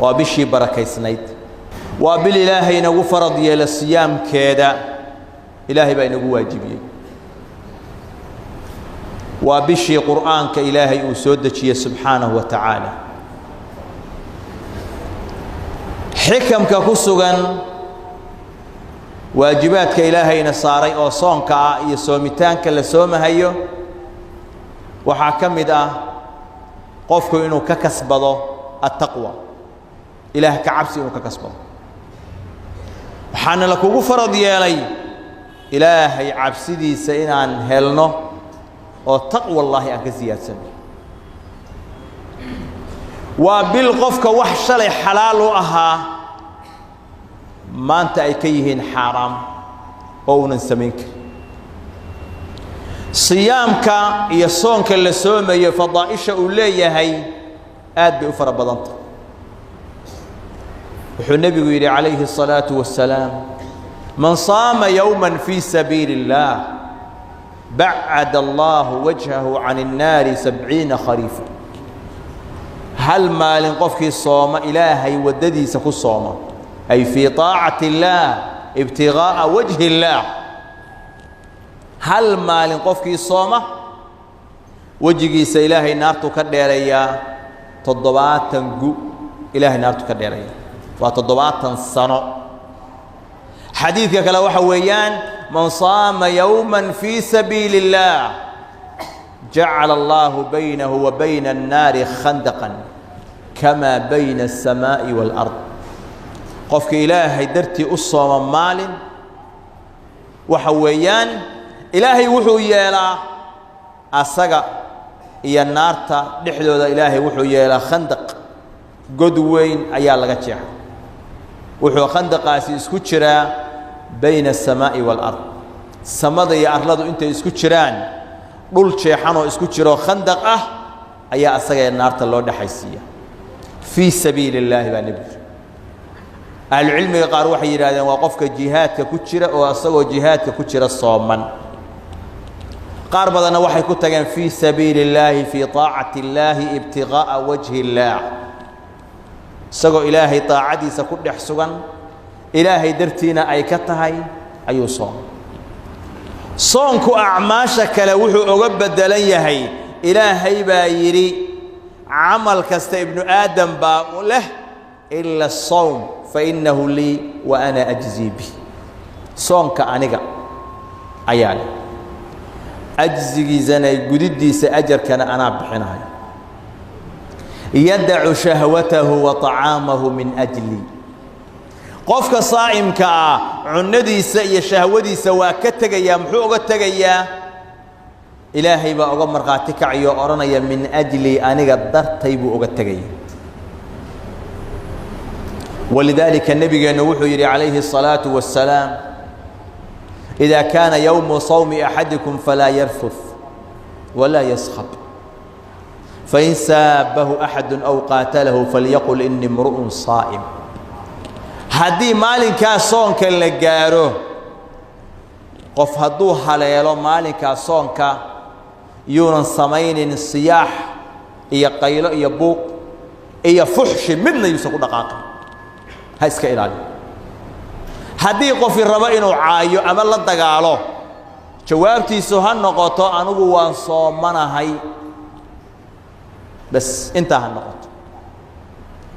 Waa bishii barakaysnayd, waa bil Ilaahay inagu farad yeela siyaamkeeda, Ilaahay baa inagu waajibiyey. Waa bishii Qur'aanka Ilaahay uu soo dejiyey subxaanahu wa tacaala. Xikamka ku sugan waajibaadka Ilaahayna saaray oo soonka ah iyo soomitaanka la soomahayo waxaa ka mid ah qofku inuu ka kasbado attaqwa, Ilaah ka cabsi inuu ka kasbado. Waxaana la kugu farad yeelay Ilaahay cabsidiisa inaan helno oo taqwallaahi aan ka siyaadsano. Waa bil qofka wax shalay xalaal u ahaa maanta ay ka yihiin xaaraam oo uunan samayn karin. Siyaamka iyo soonka la soomayo fadaa'isha uu leeyahay aad bay u fara badantah. Wuxuu nebigu yidhi calayhi الصalaaةu wasalaam: man saama yowma fii sabiili اllaah bacad allahu wajhahu can الnaari 70 khariifa. Hal maalin qofkii sooma, Ilaahay waddadiisa ku sooma, ay fii طaacati اllaah ibtigaaءa wajhi اllaah, hal maalin qofkii sooma wejigiisa Ilaahay naartu ka dheerayaa 70 gu. Ilaahay naartu ka dheeraya waa 70 sano. Xadiidka kale waxa weeyaan: man saama yowma fii sabiili اllaah jacala allahu baynahu wa bayna annaari khandaqan kamaa bayna aلsamaa'i wاlard. Qofka Ilaahay dartii u sooma maalin, waxa weeyaan Ilaahay wuxuu yeelaa asaga iyo naarta dhexdooda, Ilaahay wuxuu yeelaa khandaq, god weyn ayaa laga jeexa. Wuxuu khandaqaasi isku jiraa bayna aلsamaa'i wاlard, samada iyo arladu intay isku jiraan dhul jeexanoo isku jiroo khandaq ah ayaa asaga ee naarta loo dhexaysiiya. Fii sabiili illaahi baa nebigu. Ahlucilmiga qaar waxay yidhahdeen waa qofka jihaadka ku jira oo asagoo jihaadka ku jira sooman. Qaar badanna waxay ku tageen fii sabiili illaahi fii طaacati illaahi ibtigaa'a wajhi illaah, isagoo Ilaahay daacadiisa ku dhex sugan, Ilaahay dartiina ay ka tahay ayuu soomay. Soonku acmaasha kale wuxuu oga beddelan yahay, Ilaahay baa yidhi camal kasta ibnu aadam baa leh ila asawm fainnahu lii wa ana ajzii bih. Soonka aniga ayaa leh, ajzigiisana gudiddiisa ajarkana anaa bixinayo. Yadacu shahwatahu wa طacaamahu min ajli. Qofka saa'imka ah cunadiisa iyo shahwadiisa waa ka tegayaa. Muxuu oga tegayaa? Ilaahay baa oga markhaati kacayo odhanaya min ajli, aniga dartay buu oga tegaya. Walidaalika nebigeennu wuxuu yidhi calayhi الصalaaةu wasalaam: إida kaana yowmu sawmi axadikum falaa yarfuth walaa yaskhab, fain saabahu axadu aw qaatalahu falyaqul inii imru'un saa'im. Haddii maalinkaa soonka la gaaro, qof hadduu haleelo maalinkaa soonka, yuunan samaynin siyaax iyo qaylo iyo buuq iyo fuxshi, midna yuusan ku dhaqaaqin, ha iska ilaaliyo. Haddii qofi rabo inuu caayo ama la dagaalo, jawaabtiisu ha noqoto anigu waan soomanahay, bas intaa ha noqoto,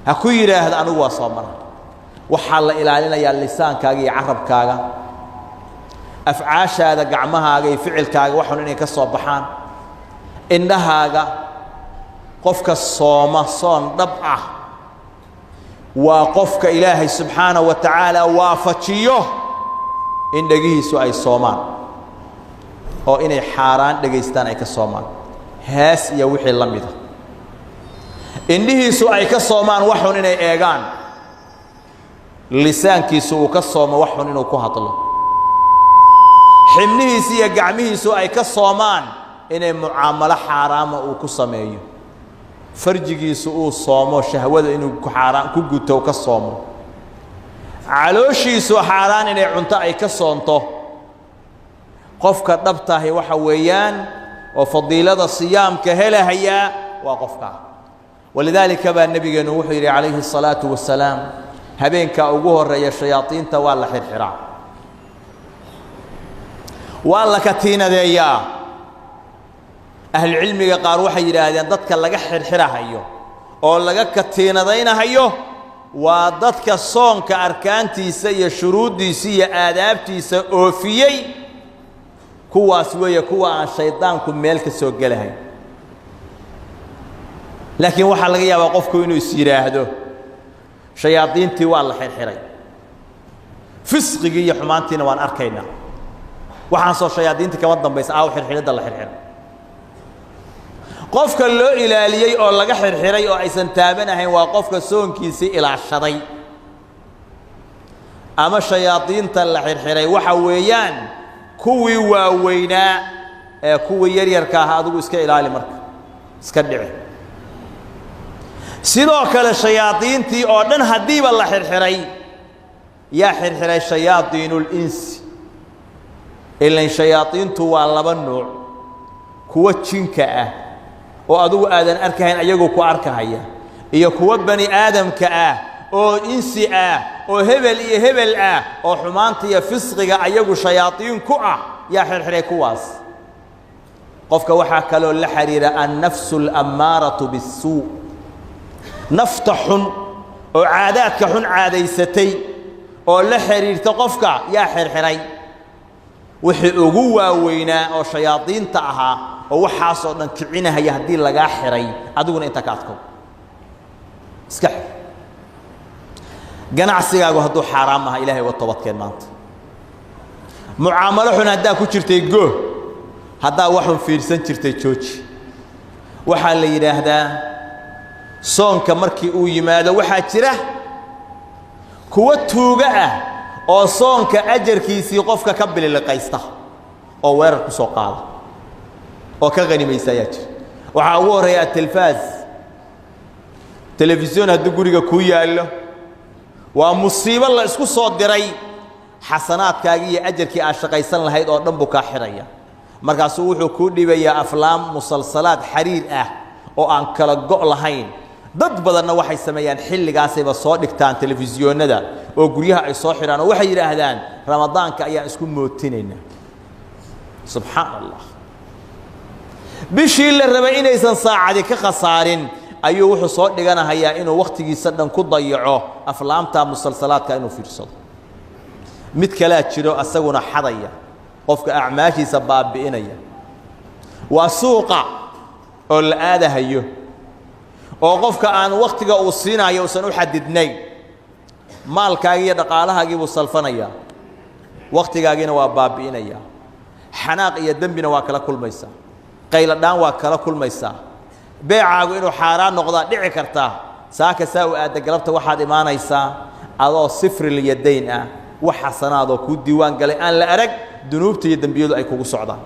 ha ku yidhaahdo anigu waa soomanahay. Waxaa la ilaalinayaa lisaankaaga iyo carabkaaga, afcaashaada, gacmahaaga iyo ficilkaaga waxun inay ka soo baxaan, indhahaaga. Qofka sooma soon dhab ah waa qofka Ilaahay subxaanaه wa tacaala waafajiyo in dhegihiisu ay soomaan oo inay xaaraan dhegaystaan ay ka soomaan, hees iyo wixii la mida. Indhihiisu ay ka soomaan waxun inay eegaan, lisaankiisu uu ka soomo waxun inuu ku hadlo, xibnihiisu iyo gacmihiisu ay ka soomaan inay mucaamalo xaaraama uu ku sameeyo, farjigiisu uu soomo shahwada inuu xaaraan ku guto ka soomo, calooshiisu xaaraan inay cunto ay ka soonto. Qofka dhabtahi waxa weeyaan oo fadiilada siyaamka helahayaa waa qofkaa. Walidaalika baa nebigeennu wuxuu yidhi calayhi الsalaatu wasalaam, habeenkaa ugu horeeya shayaadiinta waa la xirxiraa, waa la katiinadeeyaa. Ahlucilmiga qaar waxay yidhaahdeen dadka laga xirxirahayo oo laga katiinadaynahayo waa dadka soonka arkaantiisa iyo shuruuddiisa iyo aadaabtiisa oofiyey, kuwaas weeye kuwa aan shaydaanku meel ka soo gelahayn. Laakiin waxaa laga yaabaa qofku inuu is yidhaahdo shayaadiintii waa la xirxiray, fisqigii iyo xumaantiina waan arkaynaa, waxaan soo shayaadiintii kama dambaysa aaw xirxiridda la xirxiray. Qofka loo ilaaliyey oo laga xirxiray oo aysan taabanahayn waa qofka soonkiisii ilaashaday. Ama shayaadiinta la xirxiray waxa weeyaan kuwii waaweynaa ee kuwii yaryarka ahaa, adigu iska ilaali, marka iska dhici. Sidoo kale shayaadiintii oo dhan haddiiba la xirxiray, yaa xirxiray? Shayaadiinulinsi. Ilan shayaadiintu waa laba nuuc, kuwo jinka ah oo adigu aadan arkahayn ayagoo ku arkahaya, iyo kuwo bani aadamka ah oo insi ah oo hebel iyo hebel ah oo xumaanta iyo fisqiga ayagu shayaadiin ku ah. Yaa xirxiray kuwaas? Qofka waxaa kaloo la xidhiira annafsu alammaaratu bissuu, nafta xun oo caadaadka xun caadaysatay oo la xidhiirta qofka. Yaa xirxiray wixii ugu waaweynaa oo shayaadiinta ahaa oo waxaasoo dhan kicinahaya? Haddii lagaa xiray, adiguna intaa ka adkow, iska xir. Ganacsigaagu hadduu xaaraam aha, Ilahay uga toobadkeen maanta. Mucaamalo xun haddaa ku jirtay, go. Haddaa waxun fiirsan jirtay, jooji. Waxaa la yidhaahdaa soonka markii uu yimaado waxaa jira kuwo tuugo ah oo soonka ajarkiisii qofka ka bililiqaysta oo weerar ku soo qaada oo ka hanimaysa ayaa jira. Waxaa ugu horreeya atilfaaz, telefisyon hadduu guriga kuu yaallo waa musiibo la isku soo diray. Xasanaadkaagii iyo ajarkii aad shaqaysan lahayd oo dhan buu kaa xidhaya. Markaasuu wuxuu kuu dhibayaa aflaam musalsalaad xariir ah oo aan kala go' lahayn. Dad badanna waxay sameeyaan xilligaasayba soo dhigtaan telefisyoonada oo guryaha ay soo xidhaan oo waxay yidhaahdaan ramadaanka ayaan isku mootinaynaa. Subxaan Allah, bishii la rabay inaysan saacadi ka khasaarin ayuu wuxuu soo dhiganahayaa inuu wakhtigiisa dhan ku dayaco aflaamta musalsalaadka inuu fiirsado. Mid kalaa jiro asaguna xadaya qofka acmaashiisa baabi'inaya, waa suuqa oo la aadahayo oo qofka aan wakhtiga uu siinayo uusan u xadidnayn. Maalkaagii iyo dhaqaalahaagii buu salfanayaa, wakhtigaagiina waa baabi'inayaa, xanaaq iyo dembina waa kala kulmaysaa, qayladhaan waa kala kulmaysaa, beecaagu inuu xaaraan noqdaa dhici kartaa. Saaka saa u aadda, galabta waxaad imaanaysaa adoo sifrilyadayn ah, wax xasanaadoo kuu diiwaan galay aan la arag, dunuubta iyo dembiyadu ay kugu socdaan.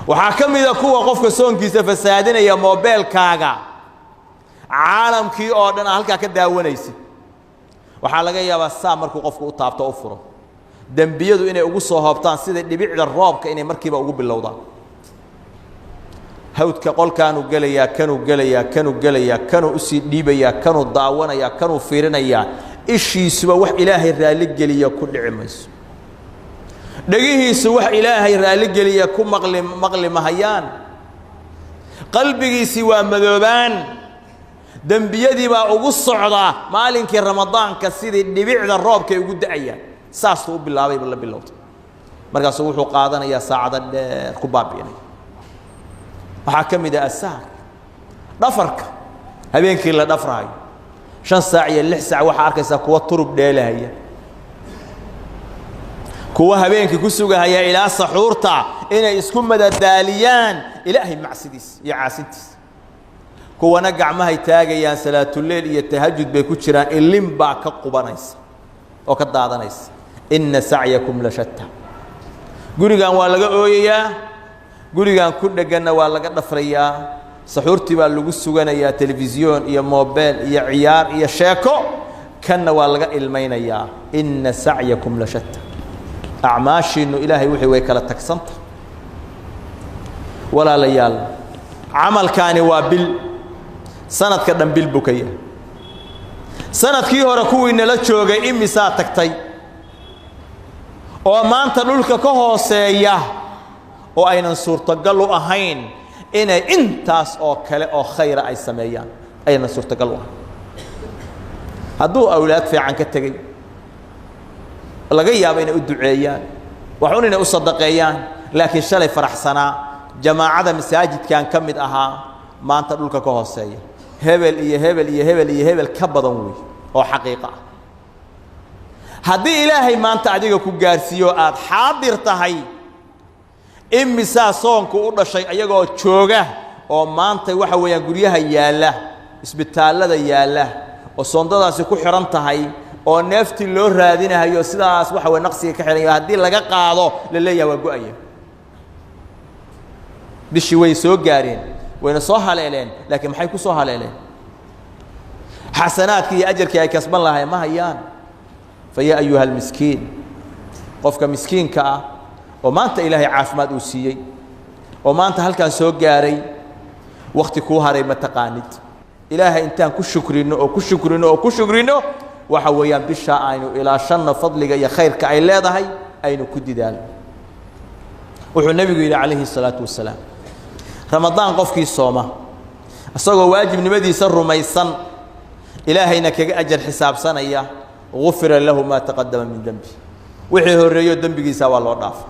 Waxaa ka mida kuwa qofka soonkiisa fasaadinaya moobeelkaaga, caalamkii oo dhan aa halkaa ka daawanaysid. Waxaa laga yaabaa saa markuu qofku u taabto u furo, dembiyadu inay ugu soo hoobtaan sida dhibicda roobka, inay markiiba ugu bilowdaan. Hawdka qolkaanuu gelayaa, kanuu gelayaa, kanuu gelayaa, kanuu usii dhiibayaa, kanuu daawanayaa, kanuu fiirinayaa. Ishiisuba wax Ilaahay raalligeliya ku dhici mayso, dhegihiisu wax Ilaahay raalligeliya ku maqli maqli mahayaan, qalbigiisii waa madoobaan, dembiyadii baa ugu socdaa. Maalinkii ramadaanka sidii dhibicda roobkay ugu da'ayaan, saastuu u bilaabayba la bilowday. Markaasuu wuxuu qaadanayaa saacado dheer ku baabi'inaya. Waxaa ka mid ah asaar, dhafarka habeenkii la dhafrahayo 5 saac iyo 6 saac. Waxaa arkaysaa kuwa turub dheelahaya, kuwa habeenkii ku sugahaya ilaa saxuurta inay isku madadaaliyaan Ilaahay macsidiis iyo caasintiis, kuwana gacmahay taagayaan, salaatuleyl iyo tahajud bay ku jiraan, ilin baa ka qubanaysa oo ka daadanaysa. Inna sacyakum la shatta. Gurigan waa laga ooyayaa, gurigan ku dhegganna waa laga dhafrayaa, saxuurtii baa lagu suganayaa telefisyoon iyo mobeel iyo ciyaar iyo sheeko, kanna waa laga ilmaynayaa. Inna sacyakum la shatta. Acmaashiinnu Ilaahay wixii way kala tagsanta. Walaalayaal, camalkaani waa bil Sanadka dhan bil buu ka yahay. Sanadkii hore kuwii nala joogay imisaa tagtay oo maanta dhulka ka hooseeya oo aynan suurtagal u ahayn inay intaas oo kale oo khayra ay sameeyaan, aynan suurtagal u ahayn. Hadduu awlaad fiican ka tegey, laga yaabo inay u duceeyaan, waxun inay u sadaqeeyaan, laakiin shalay faraxsanaa, jamaacada masaajidkan ka mid ahaa, maanta dhulka ka hooseeya, hebel iyo hebel iyo hebel iyo hebel ka badan wey oo xaqiiqo ah. Haddii Ilaahay maanta adiga ku gaarsiiyo aad xaadir tahay, imisaa soonku u dhashay ayagoo jooga oo maanta waxa weeyaan guryaha yaalla, isbitaallada yaalla, oo soondadaasi ku xidhan tahay, oo neeftii loo raadinahayo, sidaas waxa weye naqsiga ka xidhan yahay, haddii laga qaado la leeyahay waa go'aya. Bishii way soo gaareen, wayna soo haleeleen, laakiin maxay ku soo haleeleen? Xasanaadkii iyo ajarkii ay kasban lahayn ma hayaan. Fa yaa ayuha almiskiin, qofka miskiinka ah oo maanta Ilaahay caafimaad uu siiyey oo maanta halkaan soo gaaray, wakti kuu haray ma taqaanid. Ilaahay intaan ku shukrino oo ku shukrino oo ku shukrino, waxa weeyaan bishaa aynu ilaashanno fadliga iyo khayrka ay leedahay, aynu ku didaalno. Wuxuu nebigu yidhi calayhi الsalaatu wasalaam, Ramadaan qofkii sooma isagoo waajibnimadiisa rumaysan, Ilaahayna kaga ajar xisaabsanaya, gufira lahu maa taqadama min dembi, wixii horreeyo dembigiisa waa loo dhaafa.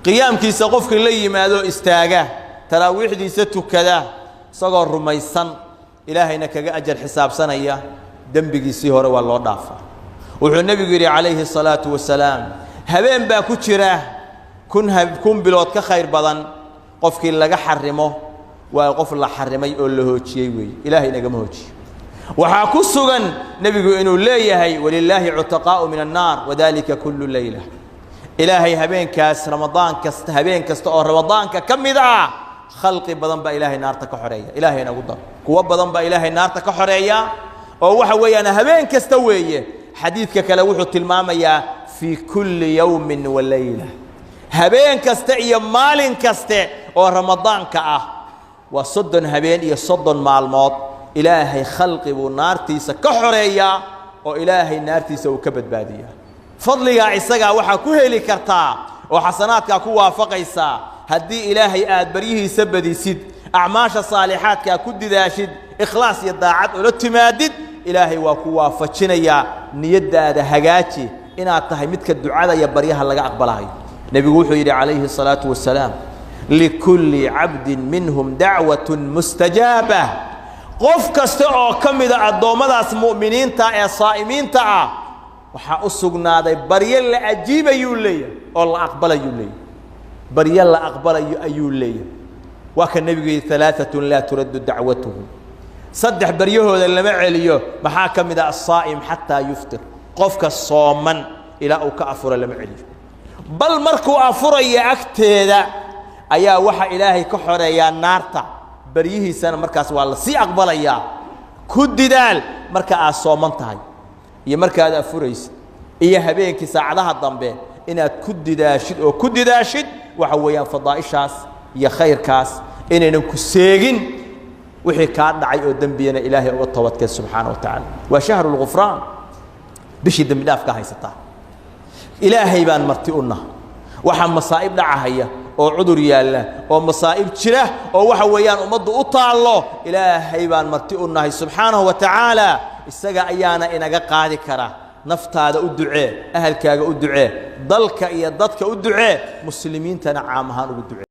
Qiyaamkiisa qofkii la yimaado, istaaga, taraawiixdiisa tukada isagoo rumaysan, Ilaahayna kaga ajar xisaabsanaya, dembigiisii hore waa loo dhaafaa. Wuxuu nebigu yidhi calayhi الsalaatu wasalaam, habeen baa ku jira 1000 bilood ka khayr badan, qofkii laga xarimo waa qof la xarimay oo la hoojiyey weeye. Ilaahay nagama hoojiyo. Waxaa ku sugan nebigu inuu leeyahay, walilaahi cutaqaa'u min annaar wadalika kullu leyla. Ilaahay habeenkaas Ramadaan kasta, habeen kasta oo Ramadaanka ka mid ah, khalqi badan baa Ilaahay naarta ka xoreeya. Ilaahay nagu daro. Kuwo badan baa Ilaahay naarta ka xoreeya oo waxa weeyaan habeen kasta weeye. Xadiidka kale wuxuu tilmaamayaa fii kulli yowmin wa leyla, habeen kasta iyo maalin kaste oo Ramadaanka ah, waa 30 habeen iyo 30 maalmood, Ilaahay khalqi buu naartiisa ka xoreeyaa oo Ilaahay naartiisa uu ka badbaadiyaa. Fadligaa isagaa waxaa ku heli kartaa oo xasanaadkaa ku waafaqaysaa haddii Ilaahay aad baryihiisa badisid, acmaasha saalixaadkaa ku didaashid, ikhlaas iyo daacad ula timaadid, Ilaahay waa ku waafajinayaa. Niyaddaada hagaaji inaad tahay midka ducada iyo baryaha laga aqbalahayo. Nebigu wuxuu yidhi calayhi الsalaatu wasalaam, likulli cabdin minhum dacwat mustajaaba. Qof kasta oo ka mida addoommadaas mu'miniinta ee saa'imiinta ah waxaa u sugnaaday baryo la ajiibayuu leeyahay oo la aqbalayuu leeyahay, baryo la aqbalayo ayuu leeyahay. Waa ka nebigu yidhi, alaaatun laa turaddu dacwatuhum, saddex baryahooda lama celiyo. Maxaa ka mid ah? Asaa'im xataa yuftir, qofka sooman ilaa uu ka afuro lama celiyo, bal markuu afuraya agteeda ayaa waxa Ilaahay ka xoreeyaa naarta, baryihiisana markaas waa la sii aqbalayaa. Ku didaal marka aad sooman tahay iyo markaad afuraysid iyo habeenkii saacadaha dambe inaad ku didaashid oo ku didaashid waxa weeyaan fadaa'ishaas iyo khayrkaas inaynan ku seegin. Wixii kaa dhacay oo dembiyana Ilaahay uga toobadkeen subxaana wa tacaala. Waa shahru lgufraan, bishii dembi dhaaf ka haysataa. Ilaahay baan marti u naha. Waxaa masaa'ib dhacahaya oo cudur yaalla oo masaa'ib jira oo waxa weeyaan ummaddu u taallo, Ilaahay baan marti u nahay subxaanahu wa tacaala, isaga ayaana inaga qaadi kara. Naftaada u ducee, ahalkaaga u ducee, dalka iyo dadka u ducee, muslimiintana caam ahaan ugu ducee.